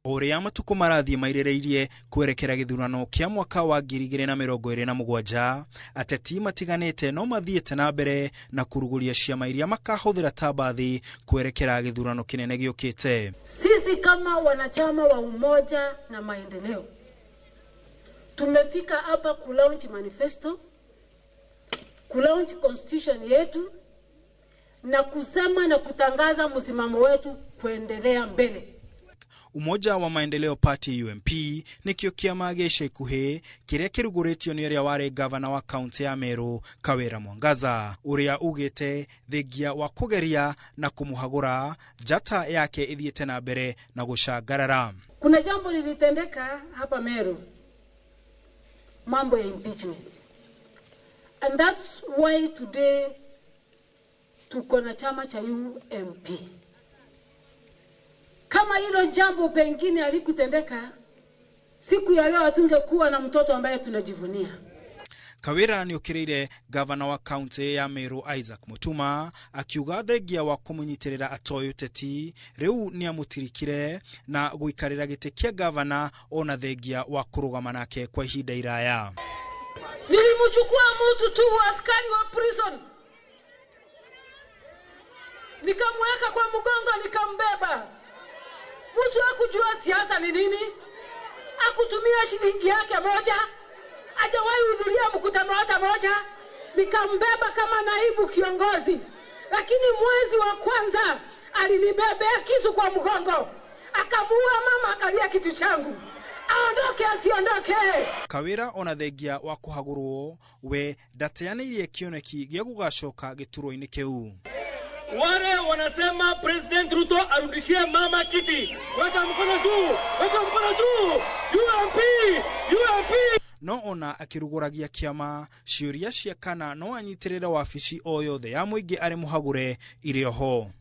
Ũrĩa matukũ marathiĩ mairĩrĩirie kwerekera gĩthurano kĩa mwaka wa 2027, ateti matiganĩte no mathiĩte na mbere na kũrugũria ciama iria makahũthĩra ta mbathi kwerekera gĩthurano kĩnene gĩũkĩte. Sisi kama wanachama wa Umoja na Maendeleo tumefika hapa kulaunch manifesto, kulaunch constitution yetu na kusema na kutangaza msimamo wetu kuendelea mbele. Umoja wa Maendeleo Party UMP nĩkĩo kĩama gĩa ica ikuhĩ kĩrĩa kĩrugũrĩtio nĩ ũrĩa warĩ gavana wa kaunti ya Meru Kawĩra Mwangaza, ũrĩa ugĩte thengia wa kũgeria na kũmũhagũra njata yake ĩthiĩte na mbere na gũcangarara. Kuna jambo lilitendeka hapa Meru, mambo ya impeachment, and that's why today tuko na chama cha UMP. Kama hilo jambo pengine halikutendeka, siku ya leo hatungekuwa na mtoto ambaye tunajivunia. Kawira nĩũkĩrĩire gavana wa kaunti ya Meru Isaac Mutuma akiuga thengia wa kũmũnyitĩrĩra atoĩ ũteti rĩu nĩamũtirikire na gũikarĩra gĩtĩ kĩa gavana ona thengia wa kũrũgama nake kwa ihinda iraya. Nilimchukua mtu tu askari wa prison, nikamweka kwa mgongo, nikambeba. Mtu hakujua siasa ni nini, hakutumia shilingi yake moja, hajawahi hudhuria mkutano hata moja. Nikambeba kama naibu kiongozi, lakini mwezi wa kwanza alinibebea kisu kwa mgongo, akamuua mama, akalia kitu changu. Aondoke asiondoke. Kawira ona thengia wa kũhagũrwo we ndateanĩirie kĩoneki gĩa gũgacoka gĩturwa-inĩ kĩu. Wale wanasema President Ruto arudishie mama kiti, weka mkono juu, weka mkono juu, UMP, UMP. No ona akĩrugũragia kĩama ciũria cia kana no anyitĩrĩre wabici o yothe ya mũingĩ arĩ mũhagũre irĩ oho.